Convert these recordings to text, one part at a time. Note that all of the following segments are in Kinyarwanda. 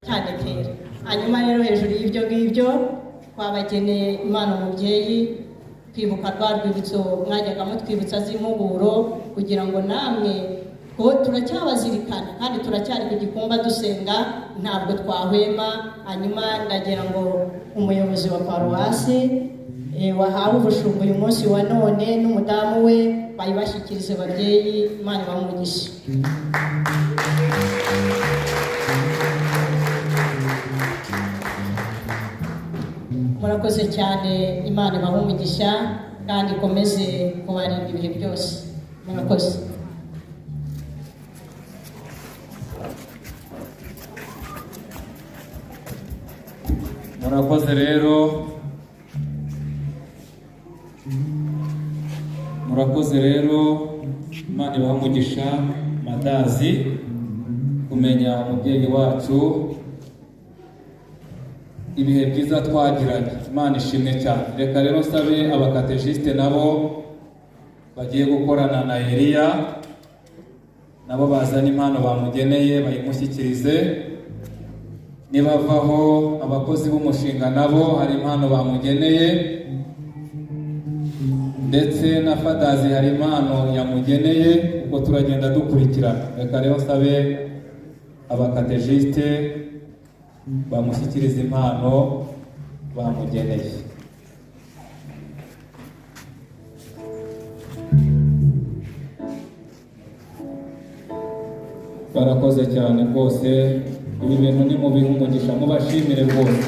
Cyane kera. Hanyuma rero, hejuru y'ibyo ngibyo, twabageneye impano, mubyeyi, kwibuka rwa rwibutso mwajyaga mutwibutsa z'impuguro, kugira ngo namwe ko turacyabazirikana kandi turacyari ku gikumba dusenga, ntabwo twahwema. Hanyuma ndagira ngo umuyobozi wa paruwasi wahawe ubushumba uyu munsi wa none n'umudamu we bayibashyikirize. Babyeyi, Imana ibahe. Murakoze cyane, Imana ibahe umugisha kandi ikomeze kubarinda ibihe byose. Murakoze. Murakoze rero, murakoze rero, Imana ibahe umugisha. Madazi kumenya umubyeyi wacu. ibihe byiza twagiranye. Imana ishimwe cyane. Reka rero nsabe abakatejisite nabo bagiye gukorana na Eliya, nabo bazana impano bamugeneye bayimushyikirize. Nibavaho, abakozi b'umushinga nabo hari impano bamugeneye, ndetse na Fadazi hari impano yamugeneye. Ubwo turagenda dukurikirana. Reka rero nsabe abakatejisite bamushyikiriza impano bamugeneye. Barakoze cyane rwose. Ibi bintu ni mubihe umugisha, mubashimire rwose.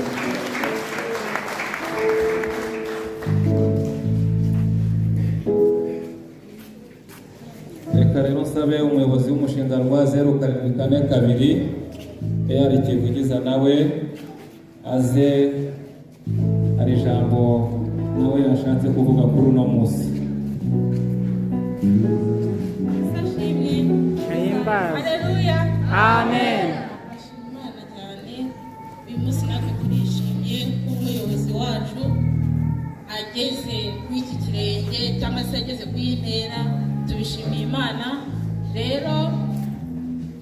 Reka rero nsabe umuyobozi w'umushinga rwa 0742 Eyari Kivugiza, nawe aze, hari ijambo nawe yashatse kuvuga kuri uno munsi. Haleluya. Amen. Ashima Imana cyane. Uyu munsi natwe turishimye ko umuyobozi wacu ageze kuri iki kirenge, cyangwa se ageze ku iyi ntera. Tubishimiye Imana rero.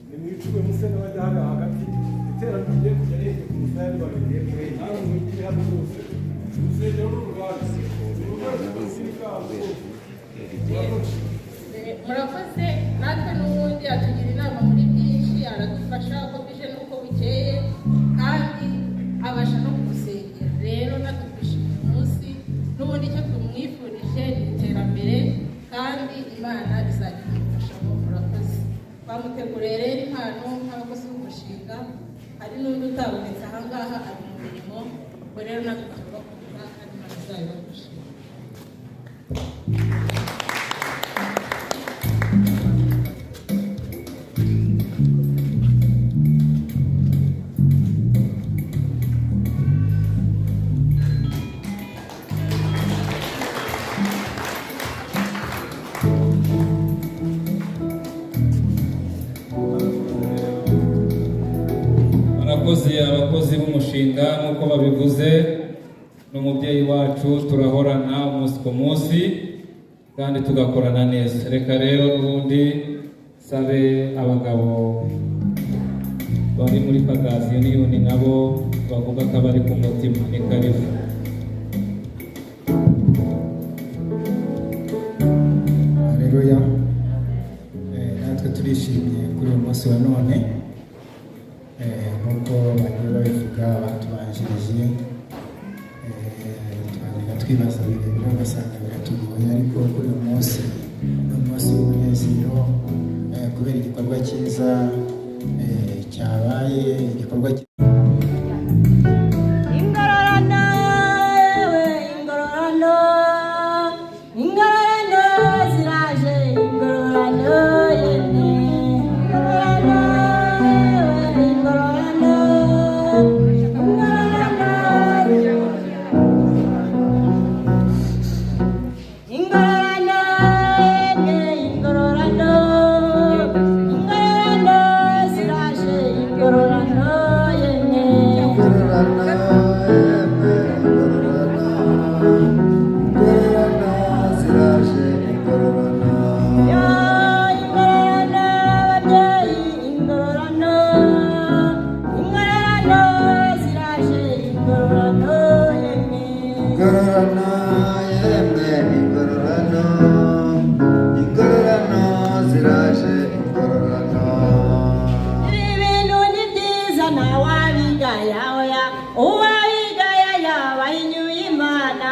Nimwicuwe muse n'abajya hano hagati. Iteraniro rigiye kujya rihereye ku musaya ribabereye nawe mwigire hano rwose. Urusengero ni urwacu, ni urwacu rw'isirikari. Murakoze. Natwe n'ubundi atugira inama muri byinshi, aradufasha uko bwije n'uko bukeye, kandi abasha no kudusengera. Rero natwe twishimiye umunsi. N'ubundi icyo tumwifurije ni iterambere, kandi Imana izajya imufashamo. Murakoze. Bamuteguriye rero impano nk'abakozi b'umushinga. Hari n'undi utabonetse ahangaha, ari mu mirimo. Ubwo rero natwe turabakunda kandi Imana izabibafashe. Barakoze abakozi b'umushinga. Nk'uko babivuze, ni umubyeyi wacu, turahorana umunsi ku munsi kandi tugakorana neza. Reka rero n'ubundi sabe abagabo bari muri Fadazi Uniyoni nabo bavuga ko abari ku mutima. Ni karibu. Haleluya. Natwe turishimye kuri uyu munsi wa none. Nk'uko bagiye babivuga batubanjirije, twajyaga twibaza birebire ugasanga biratugoye, ariko kuri uyu munsi ni umunsi w'umunezero, kubera igikorwa cyiza cyabaye igikorwa. Ingororano, yewe ingororano, ingororano ziraje, ingororano yemwe, ingororano, yewe ingororano, ingororano, ingororano yemwe, ingororano, ingororano ziraje, ingororano yemwe. Yo, ingororano ababyeyi, ingororano, ingororano ziraje, ingororano yemwe. Ingororano yemwe, ingororano, ingororano ziraje, ingororano. Ibi bintu ni byiza, ntawabigaya, oya, uwabigaya yaba ahinyuye Imana.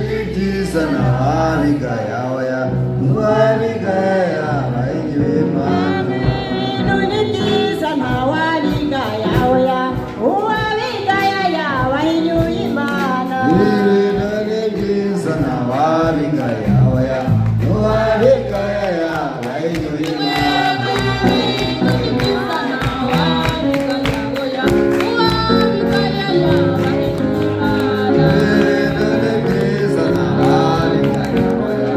Ni byiza, ntawabigaya, oya, uwabigaya abahinyuye Imana. Ibintu ni byiza, ntawabigaya, oya, uwabigaya yaba ahinyuye Imana. Ibintu ni byiza, ntawabigaya, oya, uwabigaya abahinyuye Imana. Ibintu ni byiza, ntawabigaya, oya,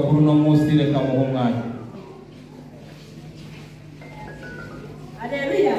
kuri uno munsi. Reka muhe umwanya. Aleluya.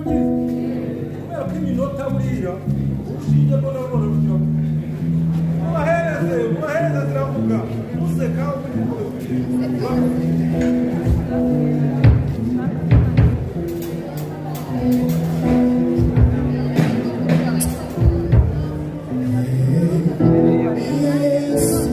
Kubera ko iminota buriya urushinge rwo narwo rugira mubahereze, mubahereze ziravuga useka ubundi mukomeze. Yesu,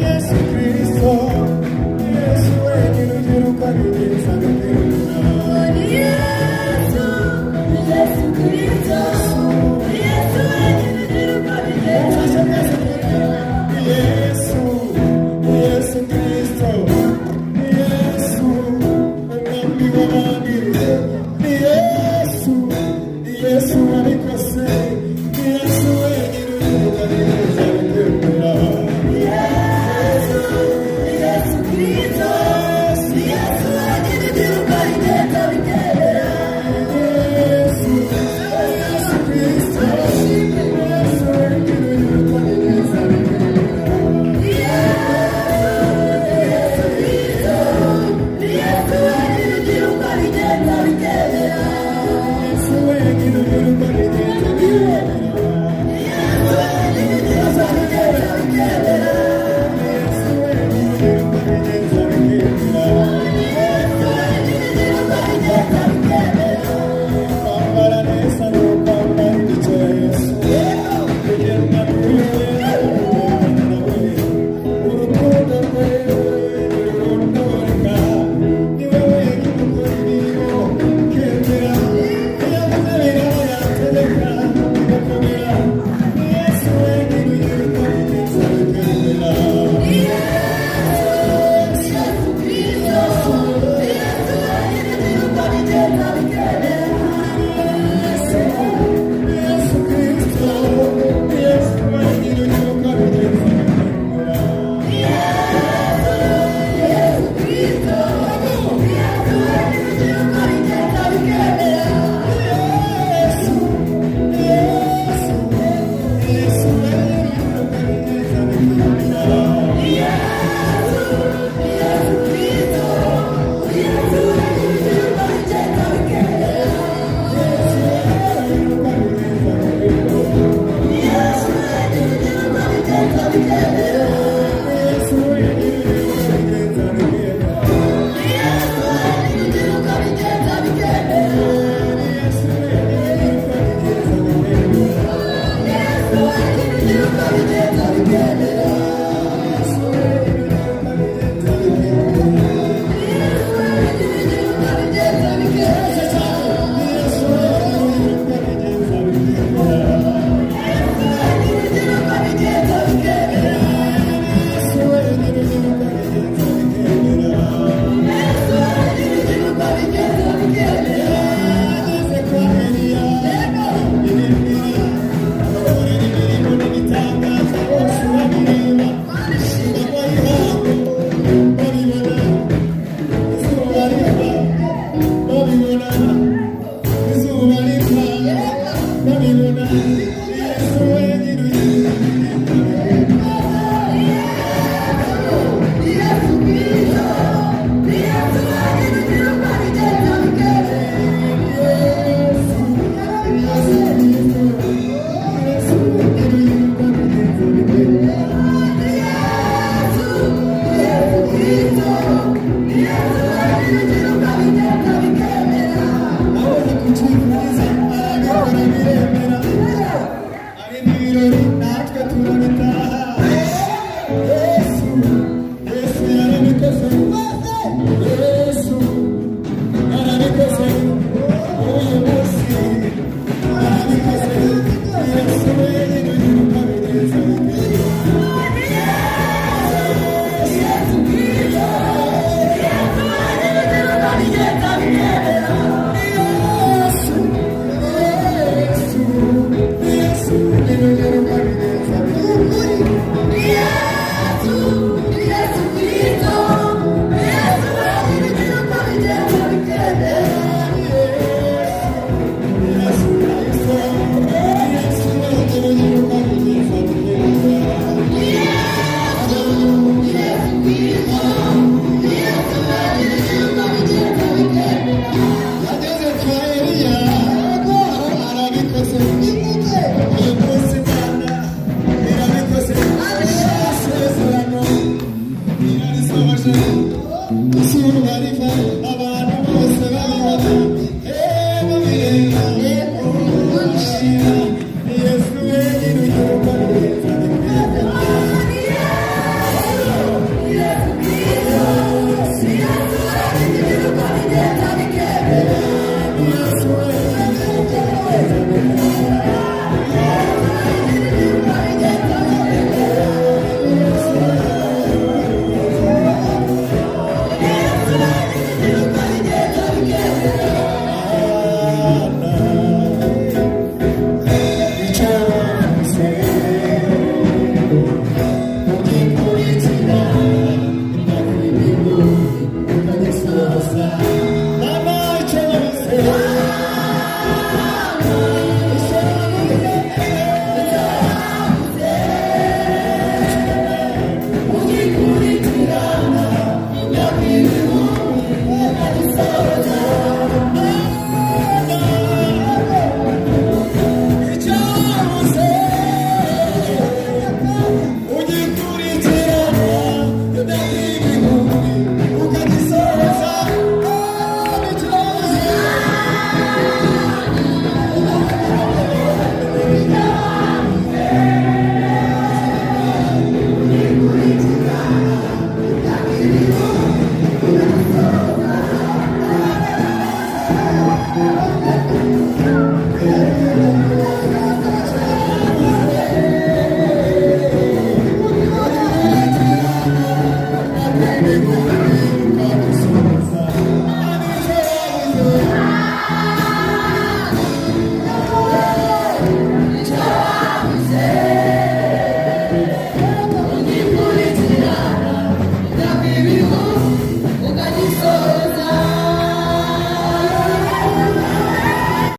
Yesu Kristo, Arabyivugiza, arabikora biremera. Ari n'ibirori natwe turabitaha. Yesu, Yesu yarabikoze. Yesu yarabikoze. Uyu munsi yarabikoze. Yesu wenyine ugira uko abigenza. Yesu, Yesu, Yesu, ugira uko abigenza. Yesu Kristo, Yesu wenyine ugira uko abigenza. Yageze kwa Eliya, arabikoze. Uyu munsi Imana irabikoze. Isezerano irarisohoje. Izuba riva, abantu bose babibona.